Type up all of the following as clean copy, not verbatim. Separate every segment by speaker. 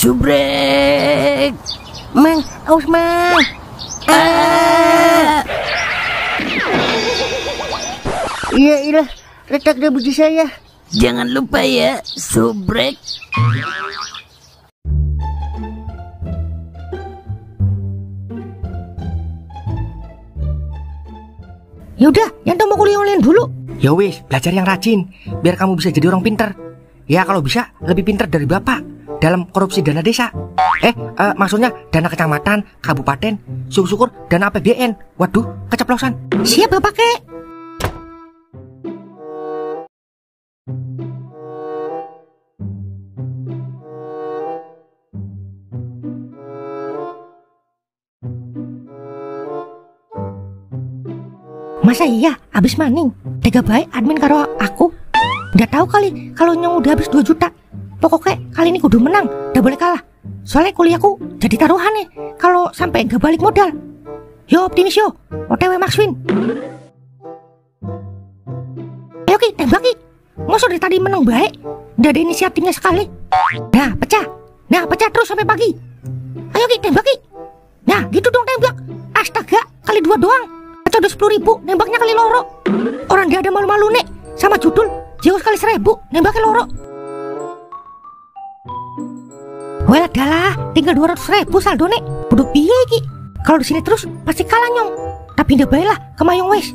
Speaker 1: Subrek.
Speaker 2: Mang, aus mang. Iya, retak deh buji saya.
Speaker 1: Jangan lupa ya, Subrek.
Speaker 2: Yaudah, Yanto mau kuliah online dulu.
Speaker 3: Ya wis, belajar yang rajin, biar kamu bisa jadi orang pinter. Ya kalau bisa, lebih pinter dari bapak dalam korupsi dana desa. Maksudnya dana kecamatan, kabupaten, syukur-syukur dana APBN. Waduh, keceplosan.
Speaker 2: Siap bapak kek. Masa iya habis maning tega baik admin karo aku. Nggak tahu kali kalau nyong udah habis 2 juta. Pokoknya kali ini kudu menang, nggak boleh kalah. Soalnya kuliahku jadi taruhan nih kalau sampai nggak balik modal. Yo optimis yo, OTW Max Win. Ayo Ki, tembak Ki. Masa dari tadi menang baik, nggak ada inisiatifnya sekali. Nah pecah terus sampai pagi. Ayo Ki, tembak Ki. Nah gitu dong tembak. Astaga, kali 2 doang. Aca udah 10.000, nembaknya kali loro. Orang gak ada malu-malu nek. Sama judul Zeus kali 1.000, nembaknya loro. Well adalah, tinggal 200.000 saldo nek. Udah piye Ki? Kalau di sini terus pasti kalah nyong. Tapi ndak baiklah ke Mayong wes.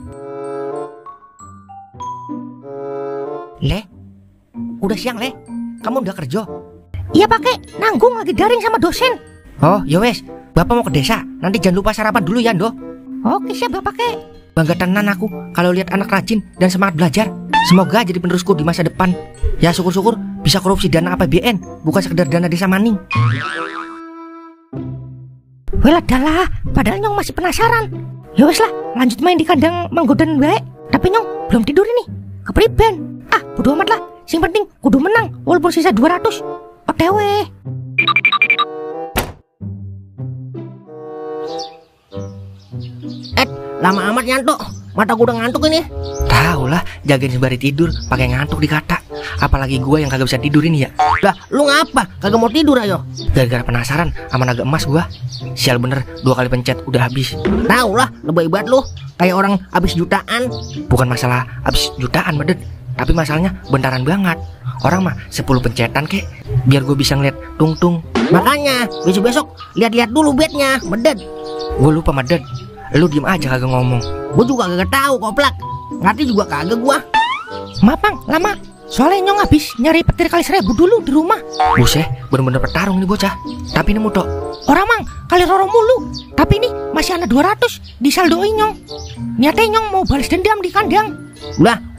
Speaker 3: Le, udah siang Le. Kamu udah kerja?
Speaker 2: Iya pakai, nanggung lagi daring sama dosen.
Speaker 3: Oh ya wes, bapak mau ke desa. Nanti jangan lupa sarapan dulu ya Ndo.
Speaker 2: Oke siap bapak kek.
Speaker 3: Bangga tenan aku kalau lihat anak rajin dan semangat belajar. Semoga jadi penerusku di masa depan. Ya syukur-syukur bisa korupsi dana APBN, bukan sekedar dana desa maning.
Speaker 2: Well adalah, padahal nyong masih penasaran. Ya wes lah, lanjut main di kandang manggodan baik. Tapi nyong belum tidur ini. Kepriben. Bodo amat lah. Sing penting kudu menang walaupun sisa 200. OTW.
Speaker 4: Lama amat nyantuk, mata gue udah ngantuk ini.
Speaker 3: Tahu lah, jagain sembari tidur pakai ngantuk dikata. Apalagi gue yang kagak bisa tidur ini ya.
Speaker 4: Lah, lu ngapa? Kagak mau tidur ayo?
Speaker 3: Gara-gara penasaran sama naga emas gue. Sial bener, 2 kali pencet udah habis.
Speaker 4: Tahu lah, lebay banget lu. Kayak orang habis jutaan.
Speaker 3: Bukan masalah habis jutaan Medet, tapi masalahnya bentaran banget. Orang mah 10 pencetan kek, biar gue bisa ngeliat tung-tung.
Speaker 4: Makanya besok-besok lihat-lihat dulu bednya, Medet.
Speaker 3: Gue lupa Medet. Lu diem aja kagak ngomong.
Speaker 4: Gue juga kagak tahu koplak. Ngerti juga kagak gua.
Speaker 2: Maaf Bang, lama. Soalnya nyong habis nyari petir kali 1.000 dulu di rumah.
Speaker 3: Buset, bener-bener bertarung nih bocah. Tapi nemu tok.
Speaker 2: Orang Mang, kali roro mulu. Tapi ini masih ada 200 di saldoin nyong. Niatnya nyong mau balas dendam di kandang.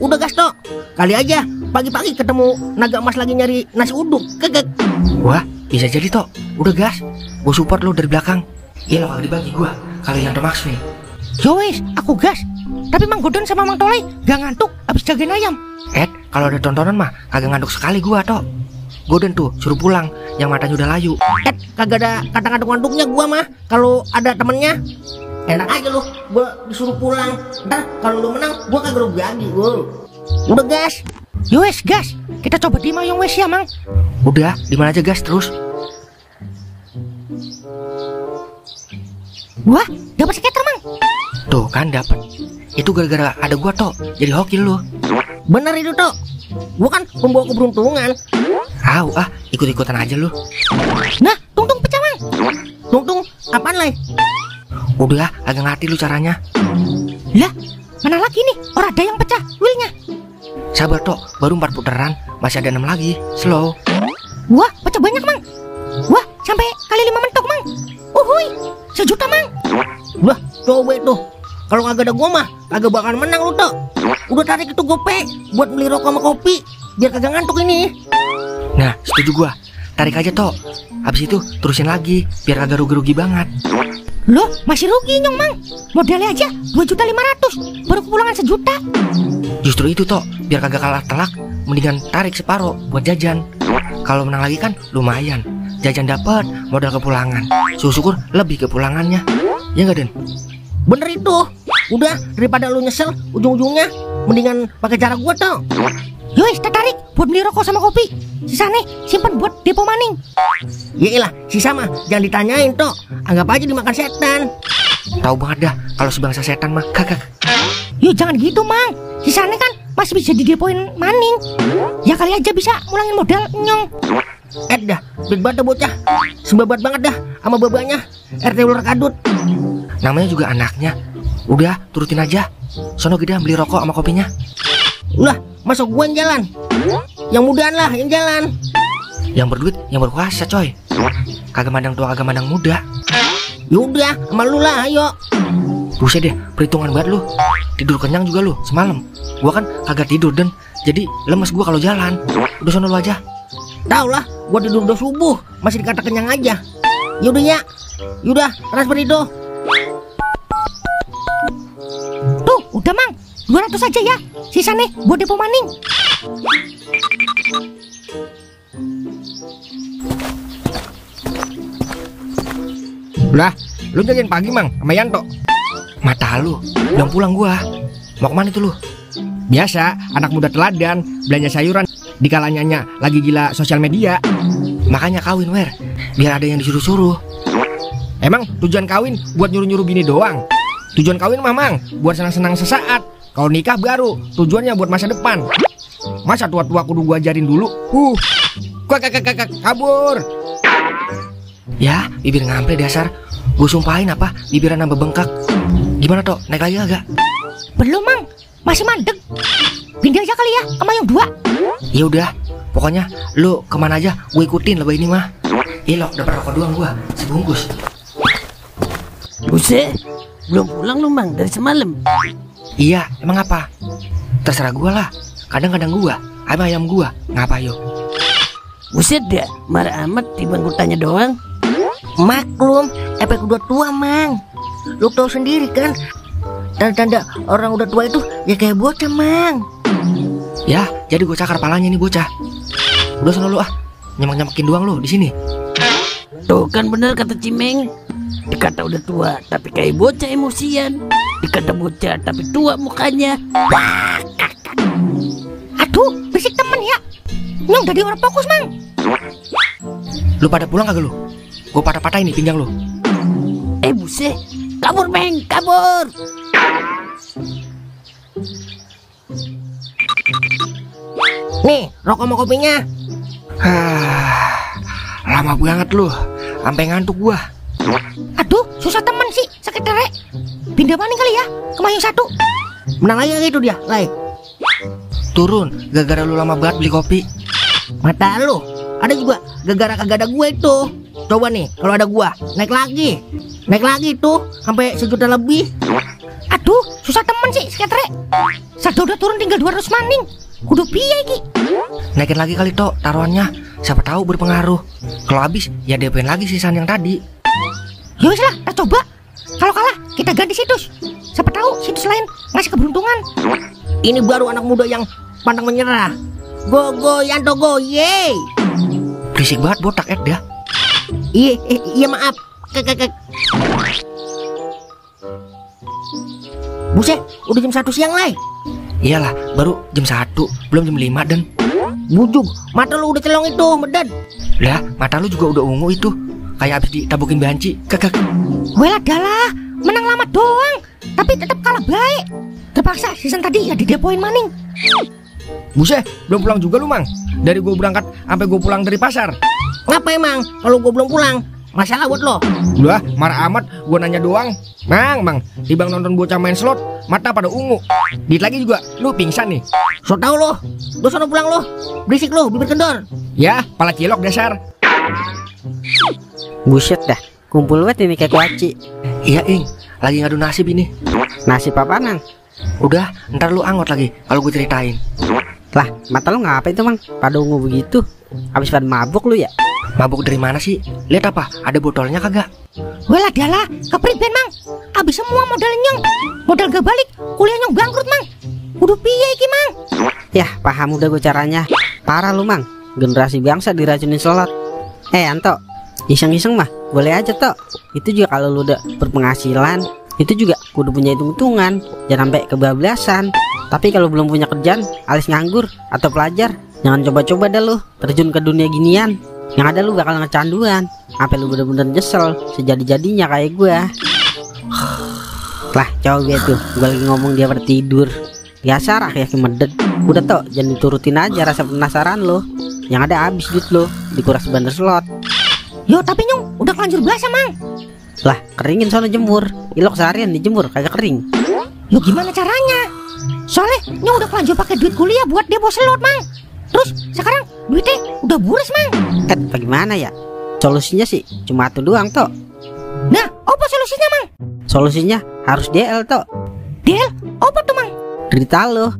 Speaker 4: Udah gas tok. Kali aja pagi-pagi ketemu naga emas lagi nyari nasi uduk. Kegek.
Speaker 3: Wah, bisa jadi tok. Udah gas. Gue support lu dari belakang. Iya lo kagak dibagi gua. Kali yang Max nih.
Speaker 2: Yowes, aku gas. Tapi Mang Godon sama Mang Tolai gak ngantuk abis jagain ayam.
Speaker 3: Kalau ada tontonan mah kagak ngantuk sekali gua tok. Godon tuh suruh pulang, yang matanya udah layu.
Speaker 4: Kagak ada kata ngantuk-ngantuknya gua mah. Kalau ada temennya enak aja lu, gua disuruh pulang. Ntar kalau lu menang, gua kagak rugi lagi. Udah gas.
Speaker 2: Yowes gas. Kita coba di Mayong wes ya Mang.
Speaker 3: Udah, dimana aja gas terus.
Speaker 2: Wah, dapat skater Mang.
Speaker 3: Tuh kan dapat. Itu gara-gara ada gua tok. Jadi hoki lu.
Speaker 4: Bener itu tok. Gua kan pembawa keberuntungan.
Speaker 3: Ikut-ikutan aja lu.
Speaker 2: Nah, tung-tung pecah Mang.
Speaker 4: Tung-tung apaan lay?
Speaker 3: Udah, agak ngerti lu caranya.
Speaker 2: Lah, mana lagi nih? Orang ada yang pecah wheelnya.
Speaker 3: Sabar tok, baru 4 putaran. Masih ada 6 lagi. Slow.
Speaker 2: Wah, pecah banyak Mang. Wah, sampai kali 5 mentok Mang. Uhuy, 1 juta Mang.
Speaker 4: Wah, coba tuh. Kalau kagak ada gua mah kagak bakal menang lu tok. Udah tarik itu gope buat beli rokok sama kopi biar kagak ngantuk ini.
Speaker 3: Nah, setuju gua. Tarik aja tok. Habis itu terusin lagi biar kagak rugi-rugi banget.
Speaker 2: Loh, masih rugi nyong Mang. Modalnya aja 2.500.000, baru kepulangan 1 juta.
Speaker 3: Justru itu tok, biar kagak kalah telak, mendingan tarik separuh buat jajan. Kalau menang lagi kan lumayan. Jajan dapat, modal kepulangan. Syukur lebih kepulangannya. Ya enggak Den?
Speaker 4: Bener itu. Udah, daripada lu nyesel ujung-ujungnya, mendingan pakai cara gua tok.
Speaker 2: Yowes, tarik buat beli rokok sama kopi. Sisanya simpen buat depo maning.
Speaker 4: Yaelah, si sama jangan ditanyain toh. Anggap aja dimakan setan.
Speaker 3: Tahu banget dah kalau si bangsa setan mah kagak.
Speaker 2: Yuk jangan gitu mang, sisanya kan masih bisa didepoin maning. Ya kali aja bisa ngulangin modal nyong.
Speaker 4: Dah, big banget dah bocah. Sebabat banget dah sama babanya RT ular kadut.
Speaker 3: Namanya juga anaknya. Udah turutin aja. Sono gede beli rokok sama kopinya.
Speaker 4: Ulah, masa gua yang jalan? Yang mudahan lah yang jalan.
Speaker 3: Yang berduit, yang berkuasa coy. Kagak mandang tua, kagak mandang muda.
Speaker 4: Yaudah, sama lu lah, ayo.
Speaker 3: Buset deh, perhitungan banget lu. Tidur kenyang juga lu semalam. Gua kan kagak tidur dan jadi lemes gua kalau jalan. Udah sono lu aja.
Speaker 4: Tahu lah, gua tidur udah subuh, masih dikata kenyang aja. Yaudah ya, yaudah transfer itu.
Speaker 2: Tuh, udah mang, 200 aja ya. Sisanya buat depo maning.
Speaker 3: Lah, lu jagain pagi mang sama Yanto. Mata lu, belum pulang gua. Mau kemana tuh lu?
Speaker 5: Biasa, anak muda teladan, belanja sayuran di kalanya lagi gila sosial media.
Speaker 3: Makanya kawin, Wer. Biar ada yang disuruh-suruh.
Speaker 5: Emang tujuan kawin buat nyuruh-nyuruh bini doang? Tujuan kawin mamang buat senang-senang sesaat. Kalau nikah baru, tujuannya buat masa depan. Masa tua-tua kudu gua ajarin dulu? Kabur.
Speaker 3: Ya, bibir ngample dasar. Gue sumpahin apa, bibirnya nambah bengkak. Gimana toh, naik lagi agak?
Speaker 2: Belum mang, masih mandek. Pindah aja kali ya sama yang 2.
Speaker 3: Ya udah, pokoknya lu kemana aja, gue ikutin lebih ini mah. Ilok, dapat rokok doang gua, sebungkus.
Speaker 1: Buset, belum pulang lu mang dari semalam.
Speaker 3: Iya, emang apa? Terserah gua lah. Kadang-kadang gua, ayam gua, ngapa yo?
Speaker 1: Buset dah, marah amat tiba gue tanya doang.
Speaker 4: Maklum, efek udah tua, Mang. Lu tahu sendiri kan, tanda-tanda orang udah tua itu ya kayak bocah, Mang.
Speaker 3: Ya, jadi gue cakar palanya nih bocah. Udah sono lu ah, nyemak-nyemakin doang lu di sini.
Speaker 1: Tuh kan bener kata Cimeng. Dikata udah tua tapi kayak bocah emosian. Dikata bocah tapi tua mukanya.
Speaker 2: Aduh, berisik temen ya. Nyong jadi orang fokus mang.
Speaker 3: Lu pada pulang kagak lu? Gue patah-patah ini pinggang lu.
Speaker 1: Buset, kabur Meng, kabur.
Speaker 4: Nih, rokok sama kopinya.
Speaker 3: Lama banget lu, sampai ngantuk gua.
Speaker 2: Aduh, susah temen sih, sakit terek. Pindah maning kali ya, ke Mayung 1.
Speaker 4: Menang lagi gitu dia, Lai.
Speaker 3: Turun, gara-gara lu lama banget beli kopi.
Speaker 4: Mata lu, ada juga gara-gara kagak ada gue itu. Coba nih, kalau ada gua, naik lagi tuh, sampai 1 juta lebih.
Speaker 2: Aduh, susah temen sih, sakit terek. Saldo udah turun tinggal 200 maning. Kudu piye iki?
Speaker 3: Naikin lagi kali tok taruhannya, siapa tahu berpengaruh. Kalau habis, ya DP-in lagi sisaan yang tadi.
Speaker 2: Ya wis lah, kita coba. Kalau kalah, kita ganti situs. Siapa tahu situs lain ngasih keberuntungan.
Speaker 4: Ini baru anak muda yang pantang menyerah. Go Yanto go, yeay.
Speaker 3: Berisik banget botak dah.
Speaker 4: Iya maaf. Buset, udah jam 1 siang, Lai.
Speaker 3: Iyalah, baru jam 1, belum jam 5 dan.
Speaker 4: Bujug, mata lu udah celong itu, medad.
Speaker 3: Lah, mata lu juga udah ungu itu. Kayak habis ditabukin banci. Kagak.
Speaker 2: Wela adalah menang lama doang, tapi tetap kalah baik. Terpaksa season tadi ya didepoin maning.
Speaker 5: Buset, belum pulang juga lu, Mang. Dari gua berangkat sampai gua pulang dari pasar.
Speaker 4: Ngapa emang kalau gua belum pulang? Masalah buat lo.
Speaker 5: Udah, marah amat, gua nanya doang. Mang, tibang nonton bocah main slot, mata pada ungu. Dikit lagi juga, lu pingsan nih.
Speaker 4: So tau lo, lu sono pulang lo. Berisik lo, bibir kendor.
Speaker 5: Ya, pala cilok dasar.
Speaker 6: Buset dah, kumpul banget ini kayak kuaci.
Speaker 3: Iya, Ing, lagi ngadu nasib ini.
Speaker 6: Nasib apaan, Nang?
Speaker 3: Udah, ntar lu angot lagi kalau gue ceritain.
Speaker 6: Lah, mata lu ngapa itu, Mang? Pada ungu begitu. Habis pada mabuk lu ya?
Speaker 3: Mabuk dari mana sih? Lihat apa? Ada botolnya kagak?
Speaker 2: Wela adalah kepriben mang. Habis semua modal nyong. Modal gak balik, kuliah nyong bangkrut mang. Udah piye iki mang?
Speaker 6: Yah, paham udah gue caranya. Parah lu, Mang. Generasi bangsa diracunin slot. Anto, iseng-iseng mah boleh aja toh. Itu juga kalau lu udah berpenghasilan, itu juga kudu punya hitung-hitungan. Jangan sampai kebablasan. Tapi kalau belum punya kerjaan, alias nganggur atau pelajar, jangan coba-coba dah lu terjun ke dunia ginian. Yang ada lu bakal ngecanduan. sampai lu bener-bener nyesel sejadi-jadinya kayak gue. Lah coba gue tuh, gue lagi ngomong dia bertidur. Biasa rakyat medet. Udah toh, jangan diturutin aja rasa penasaran lo. Yang ada habis duit lo, dikuras bandar slot.
Speaker 2: Yo tapi Nyong, udah kelanjur basah Mang.
Speaker 6: Lah keringin sono jemur. Ilok seharian dijemur kagak kering.
Speaker 2: Lo gimana caranya? Soalnya Nyong udah kelanjur pakai duit kuliah buat dia bawa selot Mang. Terus sekarang duitnya udah buras Mang.
Speaker 6: Bagaimana ya? Solusinya sih cuma itu doang toh.
Speaker 2: Nah, apa solusinya Mang?
Speaker 6: Solusinya harus DL toh.
Speaker 2: Del, apa tuh Mang?
Speaker 6: Derita lo.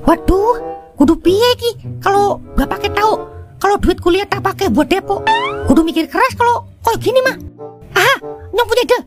Speaker 2: Waduh, kudu piye ki? Kalau bapak tahu kalau duit kuliah tak pakai buat depo, kudu mikir keras kalau kayak gini mah. Ah, Nyong punya ide.